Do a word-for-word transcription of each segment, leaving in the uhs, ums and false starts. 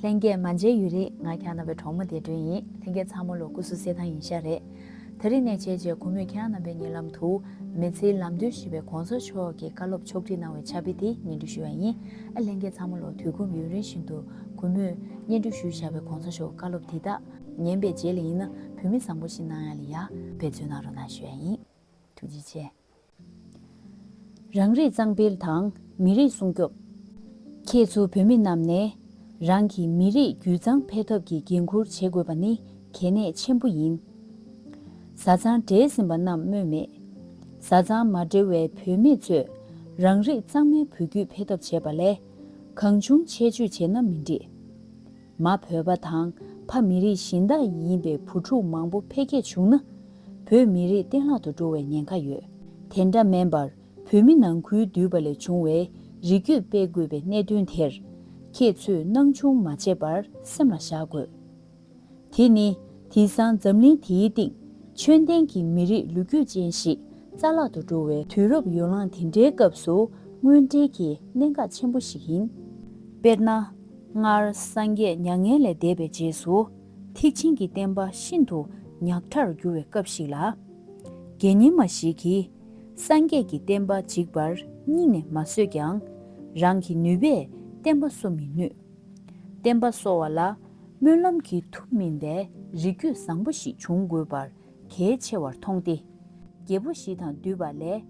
ལྷན་རྒྱས་མ་མཇལ་ཡུན་རིང་། ང་ཁྱེད་རྣམ་པའི་གྲོགས་མོ་བདེ་སྒྲོན་ཡིན། ལྷན་རྒྱས་ཚང་མ་ལོ་སྐུ་གཟུགས་གསལ་ཐང་ཡིན་ཤག་རེད། དེ་རིང་ནས་བྱས་རྗེས་གུས་མོས་ཁྱེད་རྣམ་པའི་ཉེ་ལམ་དུ་མི་ཚེའི་ལམ་སྟོན་ཞེས་པའི་གོང་ས་མཆོག་གི་བཀའ་སློབ་ཕྱོགས་སྒྲིག་གནང་བའི་ཕྱག་དཔེ་དེ་སྙན་སྒྲོན་ཞུ་བ་ཡིན། ཨ་ལྷན་རྒྱས་ཚང་མ་ལོ་དུས་འཁོར་ཡུན་རིང་བཞིན་དུ་གུས་མོས་སྙན་སྒྲོན་ཞུས་བཞག་པའི་གོང་ས་མཆོག་བཀའ་སློབ་དེ་དག་ཉན་པའི་རྗེས་ལ་ཡིན་ན་བོད་མི་བཟང་པོ་ཞིག་གནང་ཡ་ལ་ཡ་འབད་བརྩོན་གནང་རོགས་གནང་ཞུ་ཡ་ཡིན། ཐུགས་རྗེ་ཆེ། རང་རིགས་གཙང་སྤེལ་དང་མི་རིགས་སྲུང་སྐྱོབ། ཁྱེད་ཚོ་བོད་མི་རྣམས་ནས་རང་གི་མི་རིགས་རྒྱུད་གཙང་འཕེལ་ཐབས་ཀྱི་འགན་འཁུར་བྱེད་དགོས་པ་ནི་གལ་གནད་ཆེན་པོ་ཡིན། བཟའ་ཚང་འདྲེས་ཟིན་པ་རྣམས་སྨོས་མེད། བཟའ་ཚང་མ་འབྲེལ་བའི་བོད་མི་ཚོས་རང་རིགས་གཙང་མའི་བུ་རྒྱུད་འཕེལ་ཐབས་བྱེད་པ་ལས་གང་བྱུང་ཆེད་སྤྱོད་བྱས་ན་མི་འགྲིག། མ་བོད་པ་དང་ཕ་མི་རིགས་གཞན་དག་ཡིན་པའི་བུ་ཕྲུག་མང་པོ་འཕེལ་རྒྱས་བྱུང་ན། བོད་མི་རིགས་གཏན་བརླག་ཏུ་འགྲོ་བའི་ཉེན་ཁ་ཡོད། དེ་འདྲ་མིན་པར་བོད་མི་ནང་ཁུལ་འདུས་པ་ལས་བྱུང་བའི་རིགས་རྒྱུད་སྤེལ་དགོས་པའི་གནད་དོན་དེར་ཁྱེད་ཚོས་སྣང་ཆུང་མ་བྱས་པར་སེམས་ལ་བཞག་དགོས། དེ་ནི་དེང་སང་འཛམ་གླིང་དེའི་སྟེང་ཆོས་ལྡན་གྱི་མི་རིགས་ལོ་རྒྱུས་ཅན་ཞིག་རྩ་བརླག་ཏུ་འགྲོ་བའི་དུས་རབས་ཡོ་ལང་དེ་འདྲའི་སྐབས་སུ་དངོས་འབྲེལ་གྱི་གནད་འགག་ཆེན་པོ་ཞིག་ཡིན། དཔེར་ན། སྔར་སངས་རྒྱས་མྱ་ངན་ལས་འདས་པའི་རྗེས་སུ་ཐེག་ཆེན་གྱི་བསྟན་པ་ཤིན་ཏུ་ཉག་ཕྲར་གྱུར་བའི་སྐབས་ཤིག་ལ། དགེ་བསྙེན་མ་ཞིག་གིས་སངས་རྒྱས་ཀྱི་བསྟན་པ་འཇིག་པར་སྙིང་ནས་མ་བཟོད་ཀྱང་། རང་གི་ནུས་པས་བསྟན་པ་གསོ་མི་ནུས། བསྟན་པ་གསོ་བ་ལ་སྨོན་ལམ་གྱིས་ཐུབ་མིན་པའི་རིགས་རྒྱུད་བཟང་པོ་ཞིག་འབྱུང་དགོས་པར་གལ་ཆེ་བར་མཐོང་སྟེ། རྒྱལ་པོ་ཞིག་དང་འདུས་པ་ལས་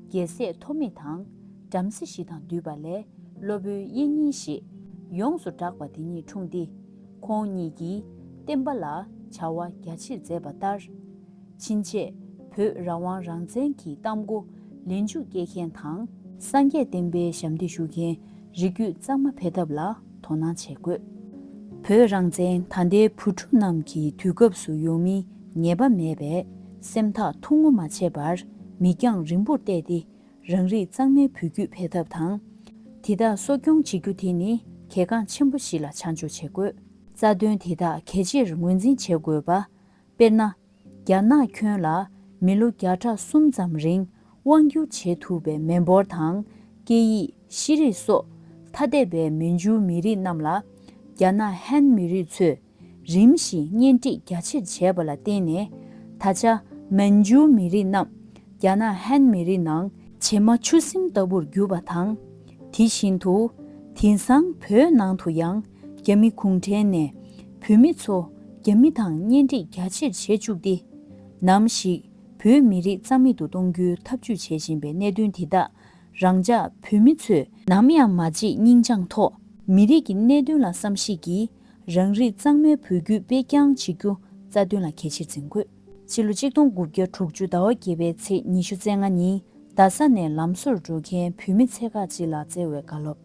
རྒྱལ་སྲས་ཐོབ་མི་དང་། བྲམ་ཟེ་ཞིག་དང་འདུས་པ་ལས་སློབ་དཔོན་དབྱིག་གཉེན་ཞེས་ཡོངས་སུ་གྲགས་པ་དེ་གཉིས་འཁྲུངས་ཏེ། ཁོང་གཉིས་ཀྱིས་བསྟན་པ་ལ་བྱ་བ་རྒྱ་ཆེར་མཛད་པ་ལྟར། ཕྱིན་ཆད་བོད་རང་དབང་རང་བཙན་གྱི་གཏམ་སྒོ་ལེན་འཇུག་སྐྱེལ་མཁན་དང་། སངས་རྒྱས་བསྟན་པའི་ཞབས་འདེགས་ཞུ་མཁན་རིགས་རྒྱུད་གཙང་མ་འཕེལ་ཐབས་ལ་དོ་སྣང་བྱེད་དགོས། བོད་རང་བཙན་ད་ལྟའི་བུ་ཕྲུག་རྣམས་ཀྱི་དུས་སྐབས་སུ་ཡོང་མིན་ངེས་པ་མེད་པས། སེམས་ཐག་ཐུང་ངུ་མ་བྱས་པར་མིག་རྒྱང་རིང་པོར་གཏད་དེ། རང་རིགས་གཙང་མའི་བུ་རྒྱུད་འཕེལ་ཐབས་དང་། དེ་དག་གསོ་སྐྱོང་བྱེད་རྒྱུ་དེ་ནི་གལ་འགངས་ཆེན་པོ་ཞིག་ལ་ཆ་འཇོག་བྱེད་དགོས། རྩ་དོན་དེ་དག་གལ་ཆེར་ངོས་འཛིན་བྱེད་དགོས་པ། དཔེར་ན། རྒྱ་ནག་ཁྱོན་ལ་མི་ལོ་བརྒྱ་ཕྲག་གསུམ་ཙམ་རིང་དབང་སྒྱུར་བྱེད་ཐུབ་པའི་མི་འབོར་དང་། སྐད་ཡིག་ཤེས་རིག་སོགས་ཐ་དད་པའི་མན་ཇུའུ་མི་རིགས་རྣམས་ལ། རྒྱ་ནག་ཧན་མི་རིགས་ཚོས་རིམ་བཞིན་གཉེན་སྒྲིག་རྒྱ་ཆེར་བྱས་པ་ལ་བརྟེན་ནས། ད་ཆ་མན་ཇུའུ་མི་རིགས་རྣམས་རྒྱ་ནག་ཧན་མི་རིགས་ནང་བྱེ་མ་ཆུ་སྲིན་ལྟ་བུར་གྱུར་པ་དང་། དེ་བཞིན་དུ། དེང་སང་བོད་ནང་དུ་ཡང་རྒྱ་མི་གུང་ཁྲན་ནས་བོད་མི་ཚོ་རྒྱ་མི་དང་གཉེན་སྒྲིག་རྒྱ་ཆེར་བྱེད་བཅུག་སྟེ། ནམ་ཞིག་བོད་མི་རིགས་རྩ་མེད་དུ་གཏོང་རྒྱུའི་ཐབས་ཇུས་བྱེད་བཞིན་པའི་གནད་དོན་དེ་དག་རང་ཅག་བོད་མི་ཚོས་ནམ་ཡང་མ་བརྗེད་སྙིང་བཅངས་ཐོག་མི་རིགས་ཀྱི་གནད་དོན་ལ་བསམ་གཞིག་གིས། རང་རིགས་གཙང་མའི་བོད་བརྒྱུད་སྤེལ་རྐྱང་བྱེད་རྒྱུ་རྩ་དོན་ལ་གལ་ཆེར་འཛིན་དགོས། ཕྱི་ལོ་གཅིག་སྟོང་དགུ་བརྒྱ་དྲུག་ཅུ་ཟླ་བ་བརྒྱད་པའི་ཚེས་ཉི་ཤུ་རྩ་ལྔ་ཉིན་རྡ་ས་ནས་ལམ་བཟོར་འགྲོ་མཁན་བོད་མི་ཚད་ཁག་ཅིག་ལ་བསྩལ་བའི་བཀའ་སློབ།